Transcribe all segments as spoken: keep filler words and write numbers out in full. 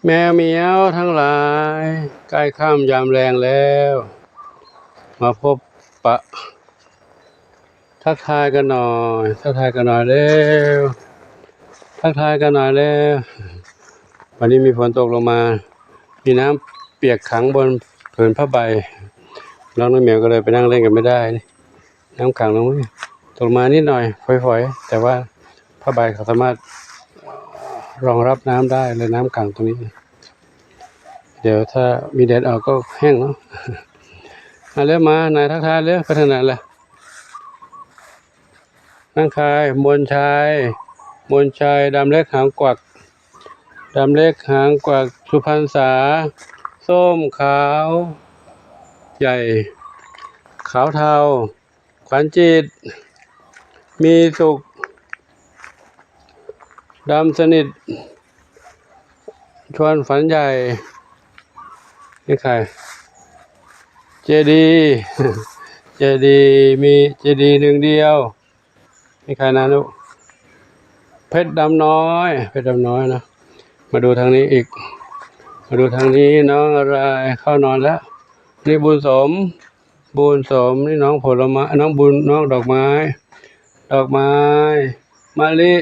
แมวเหมียวทั้งหลาย ใกล้ค่ำยามแลงแล้ว มาพบปะ ทักทายกันหน่อย ทักทายกันหน่อยเร็ว ทักทายกันหน่อยเร็ว วันนี้มีฝนตกลงมา มีน้ำเปียกขังบนผืนผ้าใบ น้องน้องเหมียวก็เลยไปนั่งเล่นกันไม่ได้ น้ำขังลงมา ตกมานิดหน่อย ฝอยๆ แต่ว่าผ้าใบเขาสามารถรองรับน้ำได้เลย น้ำขังตรงนี้ เดี๋ยวถ้ามีแดดออกก็แห้งเนาะ มาเร็ว มา นายทักทายเร็ว ไปทางไหนล่ะ นั่งคาย มนชัย มนชัย ดำเล็กหางกวัก ดำเล็กหางกวัก สุพรรณษา ส้มขาว ใหญ่ ขาวเทา ขวัญจิต มีสุข ดำสนิท ชวนฝันใหญ่ นี่ใคร เจดี เจดี มีเจดีหนึ่งเดียว นี่ใครนะลูก เพชรดำน้อย เพชรดำน้อยนะ มาดูทางนี้อีก มาดูทางนี้ น้องอะไรเข้านอนแล้ว นี่บุญสม บุญสม นี่น้องผลไม้ น้องบุญ น้องดอกไม้ ดอกไม้ มะลิ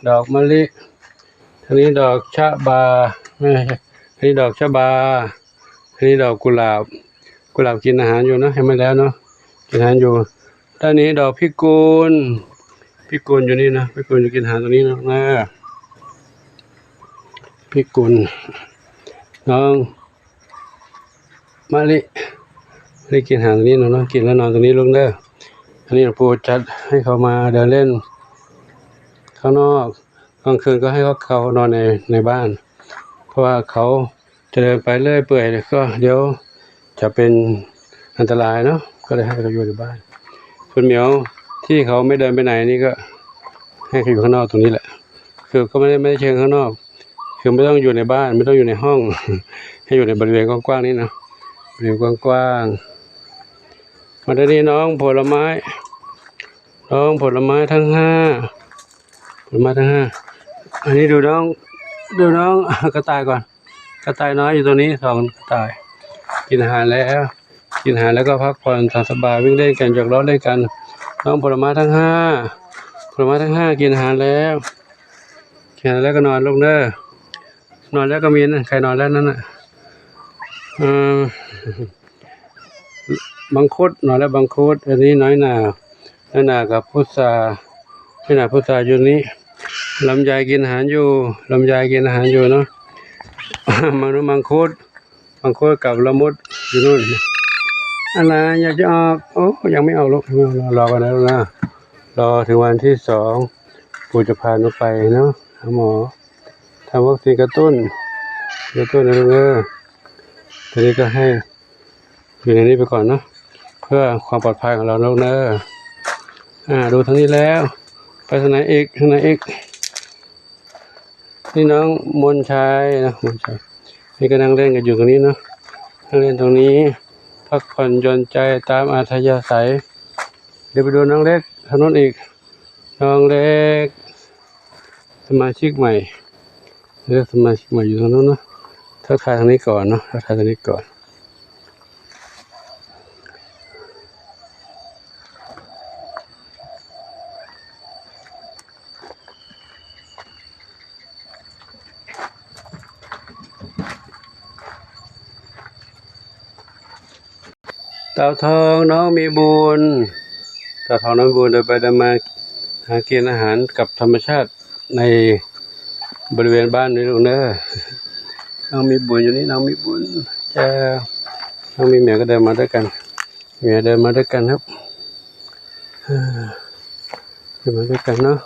ดอกมะลิ ทางนี้ดอกชะบา ไม่ใช่ ทางนี้ดอกชะบา ทางนี้ดอกกุหลาบ กุหลาบกินอาหารอยู่นะ ยังไม่แล้วเนาะ กินอาหารอยู่ ด้านนี้ดอกพิกุล พิกุลอยู่นี่นะ พิกุลจะกินอาหารตรงนี้นะ นะ พิกุล น้องมะลิ มะลิกินอาหารตรงนี้เนาะ กินแล้วนอนตรงนี้ลูกเด้อ อันนี้หลวงปู่จัดให้เขามาเดินเล่นข้างนอก กลางคืนก็ให้เขาเขานอนใน ในบ้าน เพราะว่าเขาจะเดินไปเรื่อยเปื่อยก็เดี๋ยวจะเป็นอันตรายเนาะ ก็เลยให้เขาอยู่ในบ้าน ส่วนเหมียวที่เขาไม่เดินไปไหนนี่ก็ให้เขาอยู่ข้างนอกตรงนี้แหละ คือก็ไม่ได้ ไม่ได้เชิงข้างนอก คือไม่ต้องอยู่ในบ้าน ไม่ต้องอยู่ในห้อง ให้อยู่ในบริเวณกว้างๆนี่นะ บริเวณกว้างๆ มาด้านนี้น้องผลไม้ น้องผลไม้ทั้งห้า ผลไม้ทั้งห้า อันนี้ดูน้อง ดูน้อง กระต่ายก่อน กระต่ายน้อยอยู่ตรงนี้สองกระต่าย กินอาหารแล้ว กินอาหารแล้วก็พักผ่อนตามสบาย วิ่งเล่นกัน หยอกล้อเล่นกัน น้องผลไม้ทั้งห้า ผลไม้ทั้งห้ากินอาหารแล้ว กินอาหารแล้วก็นอนลงเด้อ นอนแล้วก็มีนะ ใครนอนแล้วนั่นน่ะ เออ มังคุด นอนแล้วมังคุด อันนี้น้อยหน่า น้อยหน่ากับพุทรา น้อยหน่าพุทราอยู่นี้ ลำไยกินอาหารอยู่ ลำไยกินอาหารอยู่เนาะ มัง มังคุด มังคุดกับละมุดอยู่นู่น อะไรอยากจะออก โอ้ ยังไม่ออกลูก ยังไม่ออก รอ รอก่อนนะลูกนะ รอถึงวันที่สอง ปู่จะพาหนูไปเนาะ หาหมอ ทำวัคซีนกระตุ้น กระตุ้นนะลูกเออ ตอนนี้ก็ให้อยู่ในนี้ไปก่อนเนาะ เพื่อความปลอดภัยของเราลูกเนอะ อ่า ดูทางนี้แล้ว ไปทางไหนอีก ทางไหนอีก นี่น้องมนชัยนะ มนชัย นี่ก็นั่งเล่นกันอยู่ตรงนี้เนาะ นั่งเล่นตรงนี้ พักผ่อนหย่อนใจตามอัธยาศัย เดี๋ยวไปดูน้องเล็กทางนู้นอีก น้องเล็ก สมาชิกใหม่ เลือกสมาชิกใหม่อยู่ทางนู้นเนาะ ทักทายทางนี้ก่อนเนาะ ทักทายทางนี้ก่อน เต่าทองน้องมีบุญ เต่าทองน้องมีบุญเดินไปเดินมา หากินอาหารกับธรรมชาติในบริเวณบ้านนี่ลูกเนอะ น้องมีบุญอยู่นี่ น้องมีบุญ จะ น้องมีเหมียวก็เดินมาด้วยกัน เหมียวเดินมาด้วยกันครับ เดินมาด้วยกันเนาะ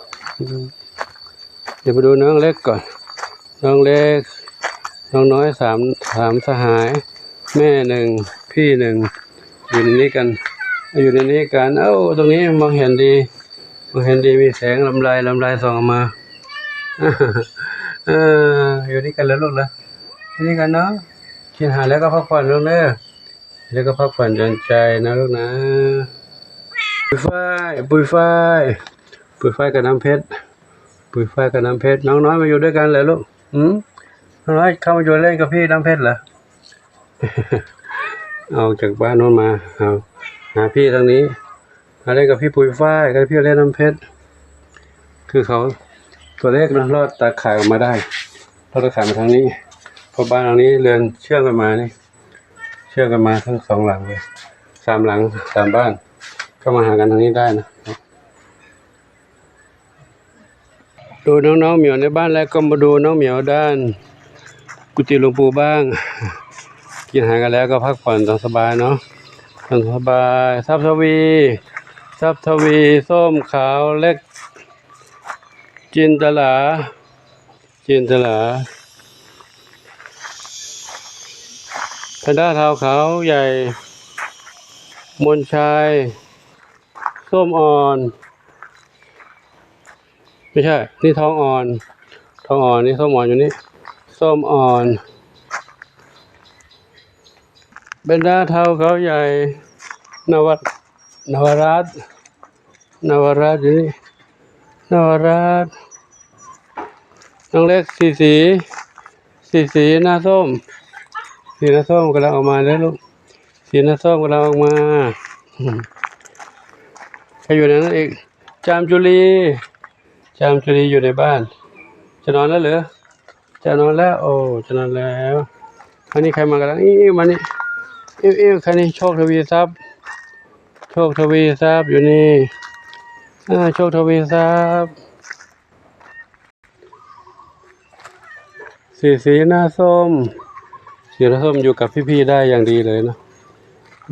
เดี๋ยวมาดูน้องเล็กก่อน น้องเล็ก น้องน้อยสาม สามสหาย แม่หนึ่ง พี่หนึ่ง อยู่ในนี้กัน อยู่ในนี้กัน เอ้า ตรงนี้มองเห็นดี มองเห็นดี มีแสงลำไร ลำไรส่องออกมา เออ อยู่นี่กันแล้วลูกนะ อยู่นี่กันเนาะ กินอาหารแล้วก็พักผ่อนลูกเนอะ แล้วก็พักผ่อนหย่อนใจนะลูกนะ ปุยฝ้าย ปุยฝ้าย ปุยฝ้ายกับน้ำเพชร ปุยฝ้ายกับน้ำเพชร น้องน้อยมาอยู่ด้วยกันเหรอลูก หืม น้องน้อยเข้ามาอยู่เล่นกับพี่น้ำเพชรเหรอ ออกจากบ้านโน้นมา เอา หาพี่ทางนี้ มาเล่นกับพี่ปุยฝ้าย กับพี่เล่นน้ำเพชร คือเขาตัวเล็กนะ ลอดตาข่ายออกมาได้ ลอดตาข่ายมาทางนี้ เพราะบ้านหลังนี้เรือนเชื่อมกันมานี่ เชื่อมกันมาทั้งสองหลังเลย สามหลัง สามบ้าน ก็มาหากันทางนี้ได้นะ ดูน้องๆเหมียวในบ้านแล้วก็มาดูน้องเหมียวด้านกุฏิหลวงปู่บ้าง กินอาหารกันแล้วก็พักผ่อนตามสบายเนาะ ตามสบาย ทรัพย์ทวี ทรัพย์ทวี ส้มขาวเล็ก จินตลา จินตลา แพนด้าเทาขาวใหญ่ มนชัย ส้มอ่อน ไม่ใช่ นี่ทองอ่อน ทองอ่อน นี่ส้มอ่อนอยู่นี่ ส้มอ่อน แพนด้าเทาขาวใหญ่ นวัด นวรัตน์ นวรัตน์อยู่นี่ นวรัตน์ น้องเล็ก สีสี สีสีหน้าส้ม สีหน้าส้มกำลังออกมาแล้วลูก สีหน้าส้มกำลังออกมา ใครอยู่ในนั้นอีก จามจุลี จามจุลีอยู่ในบ้าน จะนอนแล้วเหรอ จะนอนแล้ว โอ้ จะนอนแล้ว อันนี้ใครมากันแล้ว อิ้วๆ มานี่ อิ้วๆ ใครนี่ โชคทวีทรัพย์ โชคทวีทรัพย์อยู่นี่ อ่า โชคทวีทรัพย์ สีสีหน้าส้ม สีหน้าส้มอยู่กับพี่ๆได้อย่างดีเลยเนาะ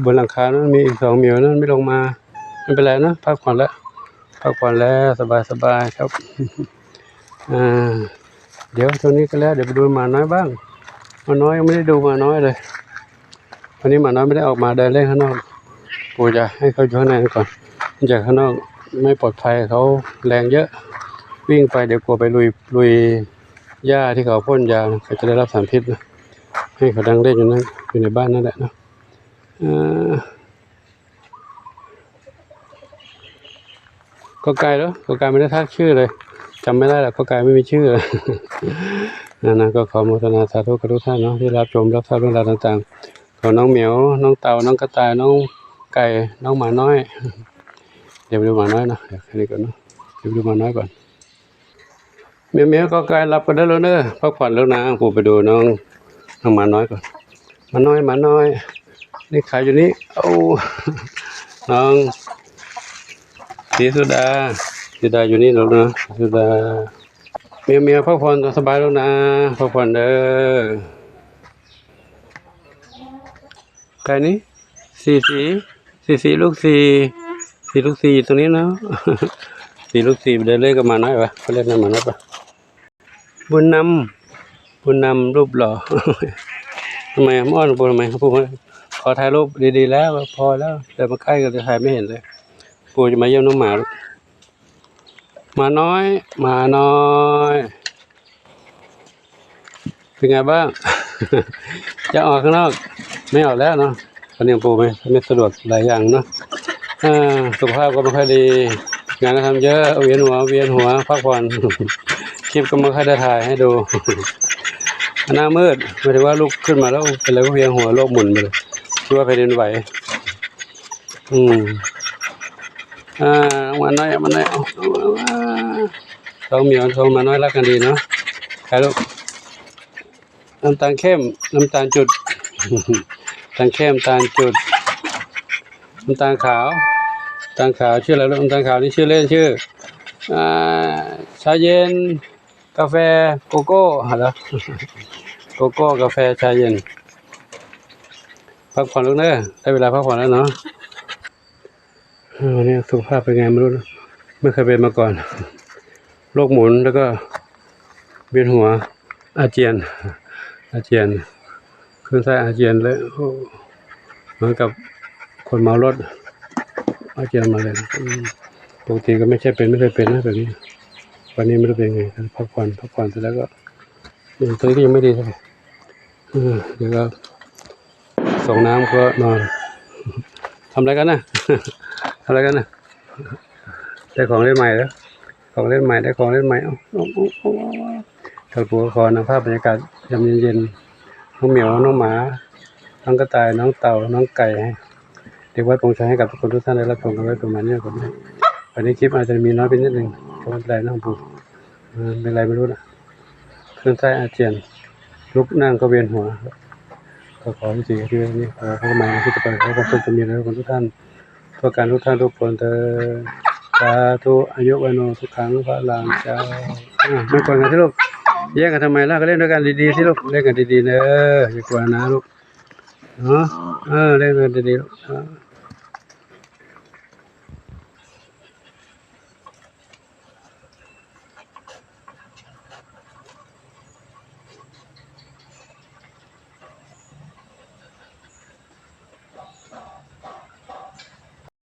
บนหลังคานั้นมีอีกสองเหมียวนั้นไม่ลงมา ไม่เป็นไรนะ พักผ่อนแล้ว พักผ่อนแล้ว สบายๆ ครับ อ่า เดี๋ยวตรงนี้ก็แล้ว เดี๋ยวไปดูหมาน้อยบ้าง หมาน้อยยังไม่ได้ดูหมาน้อยเลย วันนี้หมาน้อยไม่ได้ออกมาเดินเล่นข้างนอก ปู่จะให้เขาอยู่ข้างในก่อน จากข้างนอกไม่ปลอดภัย เขาแรงเยอะ วิ่งไปเดี๋ยวกลัวไปลุย ลุยหญ้าที่เขาพ่นยานะ เขาจะได้รับสารพิษนะ ให้เขานั่งเล่นอยู่นั่น อยู่ในบ้านนั่นแหละเนาะ เออ กอไก่เหรอ กอไก่ไม่ได้ทักชื่อเลย จำไม่ได้ละ กอไก่ไม่มีชื่อ นะ นะ ก็ขออนุโมทนาสาธุกับทุกท่านเนาะ ที่รับชมรับทราบเรื่องราวต่างๆ ของน้องเหมียว น้องเต่า น้องกระต่าย น้องไก่ น้องหมาน้อย เดี๋ยวไปดูหมาน้อยเนาะ เดี๋ยวแค่นี้ก่อนเนาะ เดี๋ยวไปดูหมาน้อยก่อน เหมียวๆ กอไก่หลับกันได้แล้วเนอะ พักผ่อนแล้วนะ ปู่ไปดูน้อง น้องหมาน้อยก่อน หมาน้อย หมาน้อย นี่ขายอยู่นี่ โอ้ น้อง สีสุดา สีสุดาอยู่นี่แล้วนะ สีสุดา เหมียวๆ พักผ่อนสบายแล้วนะ พักผ่อนเด้อ ไก่นี่ สีสี สีสีลูกสี่ สีลูกสี่อยู่ตรงนี้เนาะ สีลูกสี่เดินเล่นกับหมาน้อยวะ ไปเล่นกับหมาน้อยปะ บุญนำ บุญนำรูปหล่อ ทำไมอ่ะ มาอ้อนปู่ทำไมครับปู่ ขอถ่ายรูปดีๆแล้ว พอแล้ว เดินมาใกล้ก็จะถ่ายไม่เห็นเลย ปู่จะมาเยี่ยมน้องหมาลูก หมาน้อย หมาน้อย เป็นไงบ้าง จะออกข้างนอก ไม่ออกแล้วเนาะ ตอนนี้ปู่ไม่ ไม่สะดวกหลายอย่างเนาะ อ่า สุขภาพก็ไม่ค่อยดี งานก็ทำเยอะ เวียนหัว เวียนหัว พักผ่อน คลิปก็ไม่ค่อยได้ถ่ายให้ดู หน้ามืด หมายถึงว่าลุกขึ้นมาแล้วเป็นอะไรก็เวียนหัว โลกหมุนไปเลย คิดว่าแผ่นดินไหว อืม อ่า หมาน้อย หมาน้อย เอา เอา เอา เอา สองเหมียว สองหมาน้อยรักกันดีเนาะ ใครลูก น้ำตาลเข้ม น้ำตาลจุด น้ำตาลเข้ม น้ำตาลจุด น้ำตาลขาว น้ำตาลขาวชื่ออะไรลูก น้ำตาลขาวนี่ชื่อเล่นชื่อ อ่า ชาเย็น กาแฟ โกโก้ เหรอ โกโก้ กาแฟ ชาเย็น พักผ่อนลูกเนอะ ได้เวลาพักผ่อนแล้วเนาะ เออ วันนี้สุขภาพเป็นไงไม่รู้นะ ไม่เคยเป็นมาก่อน โลกหมุน แล้วก็เวียนหัว อาเจียน อาเจียน คลื่นไส้อาเจียนเลย โอ้ เหมือนกับคนเมารถ อาเจียนมาเลย อืม ปกติก็ไม่ใช่เป็น ไม่เคยเป็นนะแบบนี้ วันนี้ไม่รู้เป็นไง พักผ่อน พักผ่อนเสร็จแล้วก็ อืม ตอนนี้ก็ยังไม่ดีเท่าไหร่ เออ เดี๋ยวก็ ส่งน้ำก็นอน ทำอะไรกันนะ ทำอะไรกันนะ ได้ของเล่นใหม่แล้ว ของเล่นใหม่ ได้ของเล่นใหม่ เอา เอา เอา เอา เอา ครับผม ขอนำภาพบรรยากาศยามเย็นๆ น้องเหมียว น้องหมา น้องกระต่าย น้องเต่า น้องไก่ เด็กวัดปงชัย ให้กับทุกคนทุกท่านได้รับชมกันไว้ประมาณนี้ก่อนนะ วันนี้คลิปอาจจะมีน้อยไปนิดนึง ก็ไม่เป็นไรนะผม เออ เป็นไรไม่รู้นะ คลื่นไส้อาเจียน ลุกนั่งก็เวียนหัว ก็ขอยุติเพียงเท่านี้ ขอพบกันใหม่ในคลิปต่อไป ขอความสุขจงมีแด่ทุกคนทุกท่าน ทั่วกันทุกท่านทุกคนเทอญ สาธุ อายุวัณโณ สุขัง พลัง เจ้า อ่ะ ไม่กวนกันสิลูก แย่งกันทำไมล่ะ ก็เล่นด้วยกันดีๆสิลูก เล่นกันดีๆเนอะ อย่ากวนนะลูก เนาะ เออ เล่นกันดีๆลูก เออ